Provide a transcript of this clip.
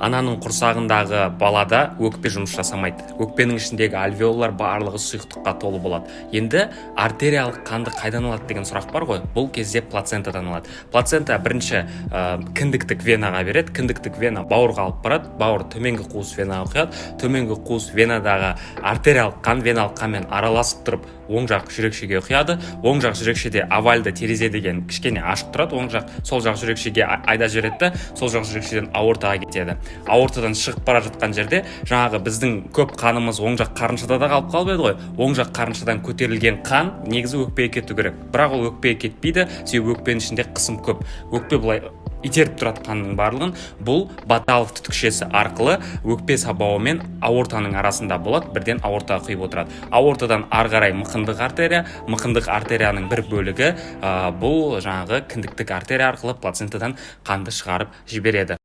Ананың құрсағындағы балада өкпе жұмыс жасамайды. Өкпенің ішіндегі альвеолалар барлығы сұйықтыққа толы болады. Енді артериялық қанды қайдан алады деген сұрақ бар ғой. Бұл кезде плацентадан алады. Плацента бірінші кіндіктік венаға береді, кіндіктік вена бауырға алып барады, бауыр төменгі қуыс венаға құяды. Төменгі қуыс венадағы артериялық қан веналық қанмен араласып тұрып, оң жақ жүрекшеге құяды. Оң жақ жүрекшеде овальды терезе деген кішкене ашық тұрады. Оң жақ, сол жақ жүрекшеге айдап жібереді да, сол жақ жүрекшеден аортаға кетеді. Аортадан шығып бара жатқан жерде жаңағы біздің көп қанымыз оң жақ қарыншада да қалып қалып еді ғой. Оң жақ қарыншадан көтерілген қан негізі өкпеге кету керек, бірақ ол өкпеге кетпейді, себебі өкпенің ішінде қысым көп. Өкпе былай итеріп тұрады қанның барлығын. Бұл Боталов түтікшесі арқылы өкпе сабауы мен аортаның арасында болады, бірден аортаға құйып отырады. Аортадан ары қарай мықындық артерия, мықындық артерияның бір бөлігі бұл жаңағы кіндіктік артерия арқылы плацентадан қанды шығарып жібереді.